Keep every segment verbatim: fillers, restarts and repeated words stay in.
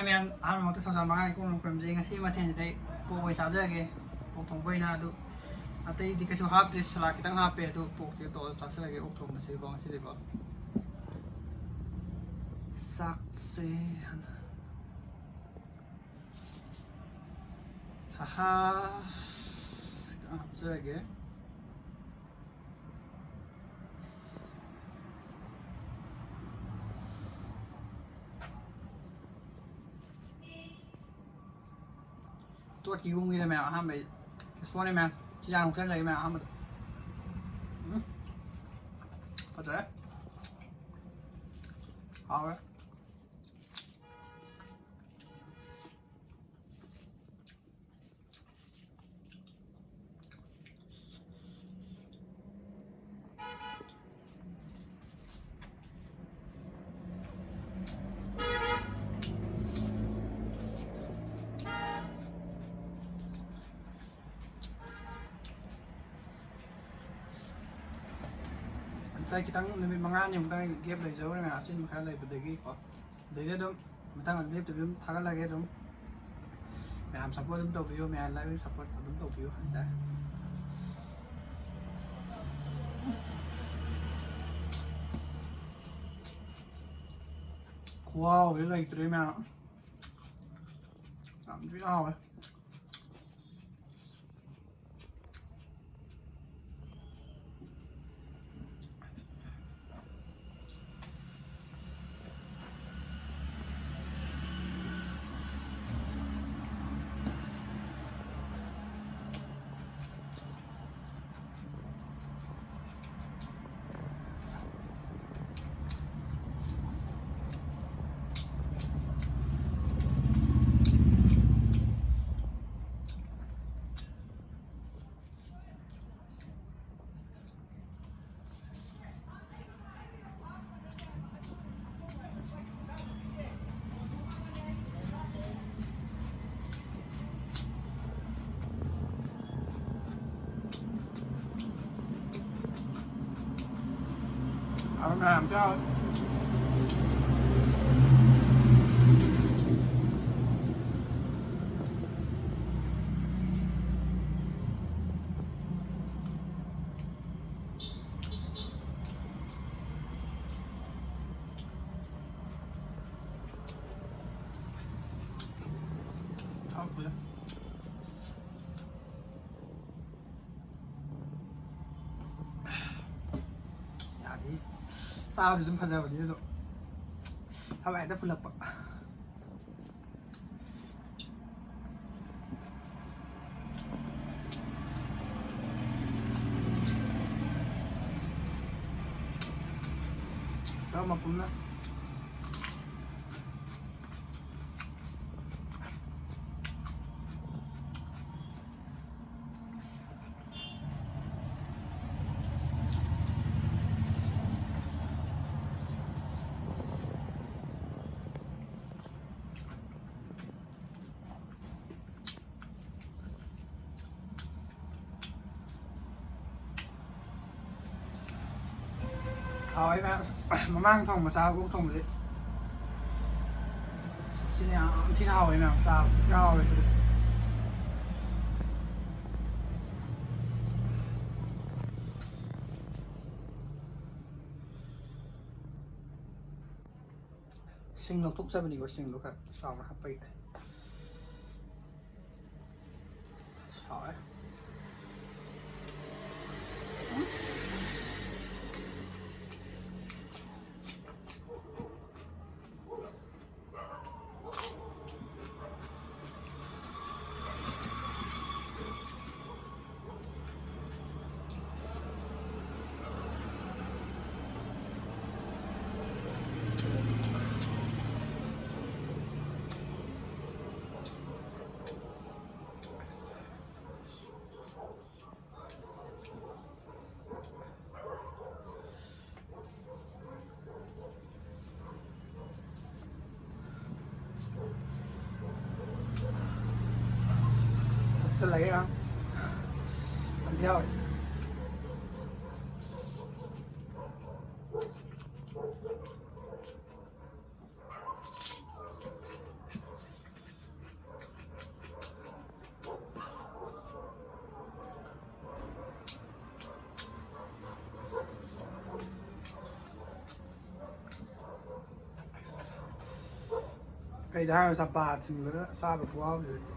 ꯃꯌꯥꯝ, ꯑꯍꯥꯟꯕꯃꯛꯇ ꯊꯧꯖꯥꯜ ꯃꯉꯥꯒꯤ ꯀꯣꯡꯅ ꯈꯨꯔꯨꯝꯖꯩ꯫ ꯉꯁꯤ ꯃꯊꯦꯜꯁꯤꯗ ꯑꯩ ꯄꯣꯛ ꯑꯣꯏꯅ ꯆꯥꯖꯔꯒꯦ꯫ ꯄꯣꯛ ꯊꯣꯡꯕ ꯑꯣꯏꯅ ꯑꯗꯨ ꯑꯇꯩꯗꯤ ꯀꯩꯁꯨ ꯍꯥꯞꯇ꯭ꯔꯦ, ꯁꯂꯥꯗ ꯈꯤꯇꯪ ꯍꯥꯞꯄꯦ꯫ ꯑꯗꯨ ꯄꯣꯛꯁꯦ ꯇꯧꯔꯒ ꯆꯥꯁꯤꯜꯂꯒꯦ, ꯑꯣꯛ ꯊꯣꯡꯕꯁꯤꯀꯣ ꯉꯁꯤꯗꯤꯀꯣ꯫ ꯆꯥꯛꯁꯦ ꯍꯥꯟꯅ ꯁꯥꯍꯥ ꯈꯤꯇꯪ ꯍꯥꯞꯆꯔꯒꯦ꯫ ꯇꯣꯠꯈꯤꯒꯨꯝꯒꯤꯗ ꯃꯌꯥꯝ ꯑꯍꯥꯟꯕꯩ ꯁꯣꯟꯅꯤ ꯃꯌꯥꯝ꯫ ꯆꯤꯟꯖꯥꯛ ꯑꯃꯨꯛ ꯆꯪꯖꯒꯦ ꯃꯌꯥꯝ ꯑꯍꯥꯟꯕꯗ꯫ ꯎꯝ꯫ ꯐꯖꯔꯦ꯫ ꯍꯥꯎꯔꯦ꯫ ꯉꯁꯥꯏ ꯈꯤꯇꯪ ꯅꯨꯃꯤꯠ ꯃꯉꯥꯅꯤꯃꯨꯛꯇꯪ gap ꯂꯩꯖꯍꯧꯔꯦ, ꯃꯌꯥꯝ ꯑꯆꯤꯟꯕ ꯈꯔ ꯂꯩꯕꯗꯒꯤꯀꯣ꯫ ꯑꯗꯩꯗꯤ ꯑꯗꯨꯝ ꯃꯊꯪ ꯑꯗꯨꯝ ꯂꯦꯞꯇꯕꯤ ꯑꯗꯨꯝ ꯊꯥꯒꯠꯂꯛꯑꯒꯦ꯫ ꯑꯗꯨꯝ ꯃꯌꯥꯝ support ꯑꯗꯨꯝ ꯇꯧꯕꯤꯌꯨ, ꯃꯌꯥꯝ like support ꯑꯗꯨꯝ ꯇꯧꯕꯤꯌꯨ ꯍꯥꯏꯇꯥꯔꯦ꯫ ꯈꯨꯍꯥꯎꯗꯤ ꯂꯩꯇ꯭ꯔꯦ ꯃꯌꯥꯝ꯫ ꯌꯥꯝ ꯊꯤꯅ ꯍꯥꯎꯋꯦ꯫ ꯍꯥꯎꯅ ꯌꯥꯝ ꯆꯥꯎꯋꯦ꯫ ꯆꯥꯕꯗꯤ ꯑꯗꯨꯝ ꯐꯖꯕꯅꯤ ꯑꯗꯣ ꯊꯋꯥꯏ ꯍꯦꯛꯇ ꯐꯨꯜꯂꯛꯄ꯫ ꯆꯥꯎ ꯃꯄꯨꯝꯅ꯫ ꯍꯥꯎꯋꯦ ꯃꯌꯥꯝ꯫ ꯃꯃꯥꯡ ꯊꯣꯡꯕ ꯆꯥꯕ ꯑꯣꯛ ꯊꯣꯡꯕꯗꯤ ꯁꯤꯅ ꯌꯥꯝ ꯊꯤꯅ ꯍꯥꯎꯋꯦ ꯃꯌꯥꯝ꯫ ꯆꯥꯕ ꯊꯤꯅ ꯍꯥꯎꯋꯦ ꯁꯤꯗꯤ꯫ ꯁꯤꯡ ꯂꯧꯊꯣꯛꯆꯕꯅꯤꯀꯣ, ꯁꯤꯡꯗꯣ ꯈꯔ ꯆꯥꯎꯅ ꯍꯥꯞꯄꯒꯤ꯫ ꯁꯥꯎꯔꯦ꯫ ꯍꯥꯞꯆꯤꯜꯂꯒꯦ ꯌꯥꯝ꯫ ꯑꯗꯨ ꯌꯥꯎꯔꯦ꯫ ꯀꯩꯗ ꯍꯥꯏꯔꯣ, ꯆꯝꯄ꯭ꯔꯥ ꯊꯤꯟꯕꯗ ꯆꯥꯕ ꯈꯨꯍꯥꯎꯁꯤꯗꯤ꯫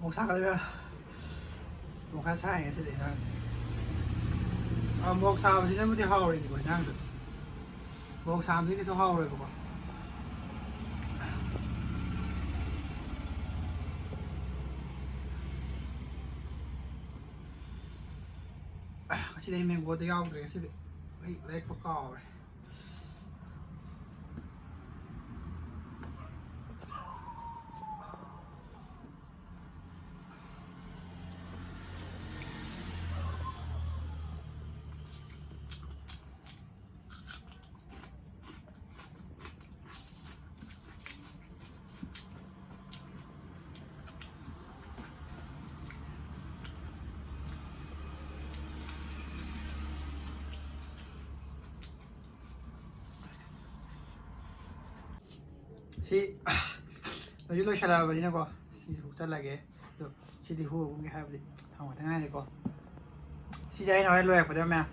ꯃꯣꯔꯣꯛ ꯁꯥꯒꯠꯂꯦ꯫ ꯃꯣꯔꯣꯛ ꯈꯔ ꯁꯥꯏ ꯉꯁꯤꯗꯤ ꯏꯟꯖꯥꯡꯁꯦ꯫ ꯑꯥ, ꯃꯣꯔꯣꯛ ꯁꯥꯕꯁꯤꯅꯕꯨꯗꯤ ꯍꯥꯎꯔꯤꯅꯤꯀꯣ ꯏꯟꯖꯥꯡꯁꯨ꯫ ꯃꯣꯔꯣꯛ ꯁꯥꯕꯗꯤ ꯀꯩꯁꯨ ꯍꯥꯎꯔꯣꯏꯕꯀꯣ꯫ ꯉꯁꯤꯗꯤ ꯑꯩ ꯃꯦꯡꯒꯣꯗ ꯌꯥꯎꯗ꯭ꯔꯦ꯫ ꯉꯁꯤꯗꯤ ꯑꯩ ꯂꯩꯔꯛꯄ ꯀꯥꯎꯔꯦ꯫ ꯁꯤ ꯂꯣꯏꯁꯨ ꯂꯣꯏꯁꯜꯂꯛꯑꯕꯅꯤꯅꯀꯣ, ꯁꯤꯁꯨ ꯍꯨꯛꯆꯜꯂꯒꯦ꯫ ꯑꯗꯣ ꯁꯤꯗꯤ ꯍꯨꯕꯒꯨꯝꯒꯦ ꯍꯥꯏꯕꯗꯤ ꯊꯥꯎ ꯉꯥꯛꯇ ꯉꯥꯏꯔꯦꯀꯣ꯫ ꯁꯤꯁꯦ ꯑꯩꯅ ꯍꯣꯔꯦꯟ ꯂꯣꯏꯔꯛꯄꯗ ꯃꯌꯥꯝ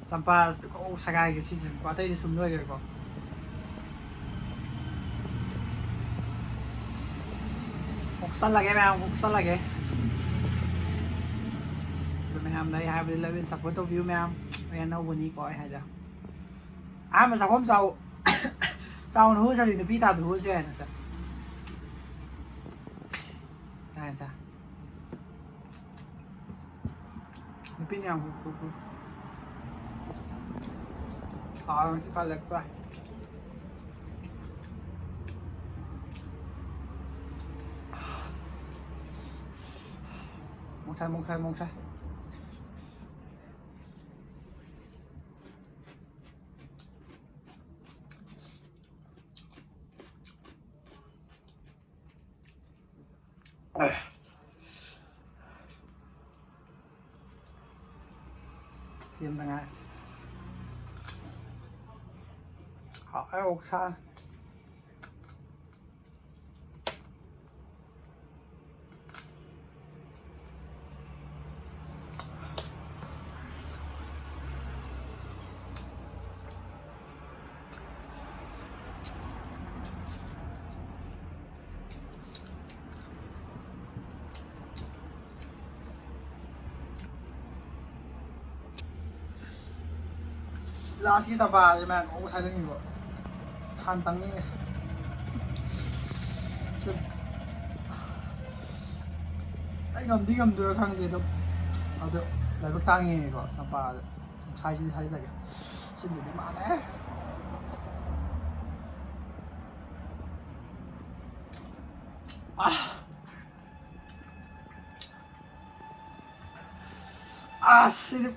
ꯆꯝꯄ꯭ꯔꯥꯁ ꯀꯣꯛ ꯁꯒꯥꯏꯒꯦ꯫ ꯁꯤꯁꯦ ꯑꯇꯩꯗꯤ ꯁꯨꯝ ꯂꯣꯏꯈ꯭ꯔꯦꯀꯣ꯫ ꯍꯨꯛꯆꯜꯂꯒꯦ ꯃꯌꯥꯝ, ꯍꯨꯛꯆꯜꯂꯒꯦ꯫ ꯑꯗꯣ ꯃꯌꯥꯝꯗ ꯑꯩ ꯍꯥꯏꯕꯗꯤ love and support ꯇꯧꯕꯤꯌꯨ ꯃꯌꯥꯝ꯫ ꯑꯩ ꯑꯅꯧꯕꯅꯤꯀꯣ ꯑꯩ ꯍꯥꯏꯗ꯫ ꯑꯍꯥꯟꯕ ꯆꯥꯛꯈꯨꯝ ꯆꯥꯎ-, ꯆꯥꯎꯅ ꯍꯨꯁꯜꯂꯤ, ꯅꯨꯄꯤ ꯊꯥꯕꯤ ꯍꯨꯁꯨ ꯌꯥꯏꯅ ꯁꯦ꯫ ꯌꯥꯏꯅ ꯁꯦ꯫ ꯅꯨꯄꯤꯅ ꯌꯥꯝ ꯍꯨ-, ꯍꯨ-, ꯍꯨ-, ꯍꯥꯎꯔꯦ ꯉꯁꯤ ꯈꯔ ꯂꯦꯛꯄ ꯌꯥꯏ꯫ ꯃꯣꯛꯁꯥꯏ, ꯃꯣꯛꯁꯥꯏ, ꯃꯣꯛꯁꯥꯏ꯫ ꯁꯤ ꯑꯃꯇ ꯉꯥꯏ꯫ ꯍꯥꯎꯋꯦ ꯑꯣꯛꯁꯥ꯫ ꯂꯥꯁꯀꯤ ꯆꯝꯄ꯭ꯔꯥꯁꯦ ꯃꯌꯥꯝ ꯑꯃꯨꯛ ꯁꯥꯏꯖꯟꯈꯤꯕ꯫ ꯍꯥꯟ ꯇꯪꯉꯤ꯫ ꯁꯨꯝ ꯑꯩ ꯉꯝꯗꯤ ꯉꯝꯗꯣꯏꯔꯥ ꯈꯪꯗꯦ ꯑꯗꯨꯝ꯫ ꯑꯗꯣ ꯂꯥꯏꯕꯛ ꯆꯥꯡꯉꯦꯀꯣ ꯆꯝꯄ꯭ꯔꯥꯁꯦ꯫ ꯁꯥꯏꯖꯁꯤꯗꯤ ꯁꯥꯏꯖꯜꯂꯒꯦ꯫ ꯁꯤꯟꯕꯗꯤ ꯃꯥꯜꯂꯦ꯫ ꯑꯥ! ꯑꯥ, ꯁꯤꯗꯤ꯫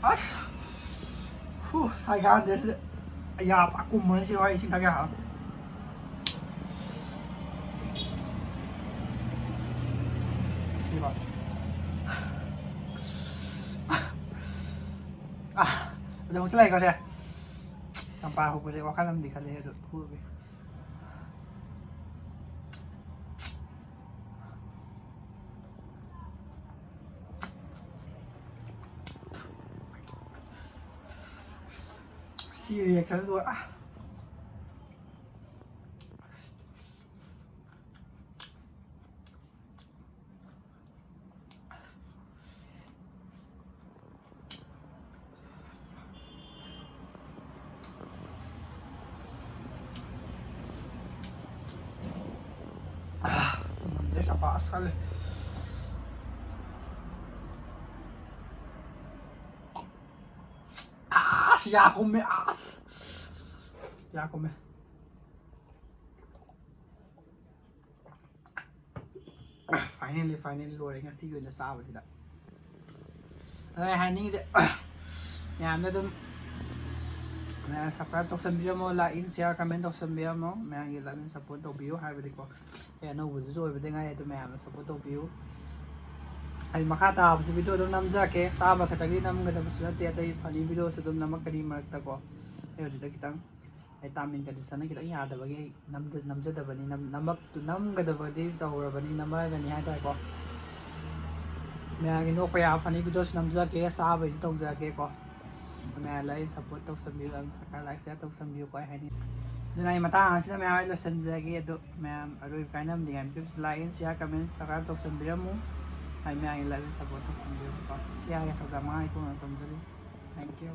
ꯑꯁ! ꯍꯨ, ꯁꯥꯏ ꯀꯥꯟꯗꯦ ꯁꯤꯗ꯫ ꯑꯌꯥ, ꯄꯥꯛ ꯀꯨꯝꯃꯅꯤ ꯁꯤ ꯍꯣꯏ, ꯏꯁꯤꯡ ꯊꯛ ꯌꯥꯔꯔꯣꯏ꯫ ꯁꯤꯕ꯫ ꯑꯥ, ꯑꯗꯣ ꯍꯧꯖꯤꯛ ꯂꯩꯀꯣ ꯁꯦ꯫ ꯆꯝꯄ꯭ꯔꯥ ꯍꯨꯞꯄꯁꯦ ꯋꯥꯈꯜ ꯑꯃꯗꯤ ꯈꯜꯂꯦ ꯑꯗꯣ ꯍꯨꯞꯄꯒꯦ꯫ ꯁꯤ reaction ꯗꯣ, ꯑꯥ꯫ ꯉꯝꯗ꯭ꯔꯦ, ꯆꯝꯄ꯭ꯔꯥ ꯑꯁ ꯀꯜꯂꯦ꯫ ꯑꯁ, ꯌꯥ ꯀꯨꯝꯃꯦ, ꯑꯁ꯫ ꯌꯥ ꯀꯨꯝꯃꯦ꯫ Finally, finally ꯂꯣꯏꯔꯦ ꯉꯁꯤꯒꯤ ꯑꯣꯏꯅ ꯆꯥꯕꯁꯤꯗ꯫ ꯑꯗꯣ ꯑꯩ ꯍꯥꯏꯅꯤꯡꯉꯤꯁꯦ, ꯃꯌꯥꯝꯅ ꯑꯗꯨꯝ, ꯃꯌꯥꯝ subscribe ꯇꯧꯁꯟꯕꯤꯔꯝꯃꯣ, like, share, comment ꯇꯧꯁꯟꯕꯤꯔꯝꯃꯣ, ꯃꯌꯥꯝꯒꯤ love and support ꯇꯧꯕꯤꯌꯨ ꯍꯥꯏꯕꯗꯤꯀꯣ꯫ ꯑꯩ ꯑꯅꯧꯕꯗꯨꯁꯨ ꯑꯣꯏꯕꯗ ꯉꯥꯏ, ꯑꯗꯨ ꯃꯌꯥꯝꯅ support ꯇꯧꯕꯤꯌꯨ꯫ ꯑꯩ ꯃꯈꯥ ꯇꯥꯕꯁꯨ video ꯑꯗꯨꯝ ꯅꯝꯖꯔꯛꯀꯦ, ꯆꯥꯕ ꯈꯛꯇꯒꯤ ꯅꯝꯒꯗꯕꯁꯨ ꯅꯠꯇꯦ, ꯑꯇꯩ funny videoꯁꯨ ꯑꯗꯨꯝ ꯅꯝꯃꯛꯀꯅꯤ ꯃꯔꯛꯇꯀꯣ꯫ ꯑꯩ ꯍꯧꯖꯤꯛꯇ ꯈꯤꯇꯪ ꯑꯩ ꯇꯥꯃꯤꯜ conditionꯅ ꯈꯤꯇꯪ ꯌꯥꯗꯕꯒꯤ ꯑꯩ ꯅꯝꯗ-, ꯅꯝꯖꯗꯕꯅꯤ, ꯅꯝ-, ꯅꯝꯃꯛ-, ꯅꯝꯒꯗꯕꯗꯤ ꯇꯧꯔꯕꯅꯤ, ꯅꯝꯃꯛꯑꯒꯅꯤ ꯍꯥꯏꯇꯥꯔꯦꯀꯣ꯫ ꯃꯌꯥꯝꯒꯤ ꯅꯣꯛꯄ ꯌꯥꯕ funny videoꯁꯨ ꯅꯝꯖꯔꯛꯀꯦ, ꯆꯥꯕꯩꯁꯨ ꯇꯧꯖꯔꯛꯀꯦꯀꯣ꯫ ꯃꯌꯥꯝ ꯂꯥꯏꯛ ꯁꯞꯄꯣꯔꯠ ꯇꯧꯁꯟꯕꯤꯌꯨ, ꯑꯗꯨꯝ ꯁꯕꯁꯀ꯭ꯔꯥꯏꯕ, ꯂꯥꯏꯛ, ꯁꯤꯌꯥꯔ ꯇꯧꯁꯟꯕꯤꯌꯨꯀꯣ ꯍꯥꯏꯅꯤ꯫ ꯑꯗꯨꯅ ꯑꯩ ꯃꯇꯥꯡ ꯑꯁꯤꯗ ꯃꯌꯥꯝ ꯑꯩ ꯂꯣꯏꯁꯤꯟꯖꯔꯒꯦ꯫ ꯑꯗꯣ ꯃꯌꯥꯝ ꯑꯔꯣꯏꯕ ꯀꯥꯏꯅꯕꯗꯤ ꯌꯥꯝ like and share, comment, subscribe ꯇꯧꯁꯟꯕꯤꯔꯝꯃꯨ꯫ ꯑꯩ ꯃꯌꯥꯝꯒꯤ ꯂꯥꯏꯛ ꯑꯦꯟ ꯁꯞꯄꯣꯔꯠ ꯇꯧꯁꯟꯕꯤꯔꯝꯃꯨꯀꯣ꯫ ꯁꯤꯌꯥꯔꯒꯤ ꯊꯧꯖꯥꯜ ꯃꯉꯥꯒꯤ ꯀꯣꯡꯅ ꯇꯝꯖꯔꯤ꯫ Thank you꯫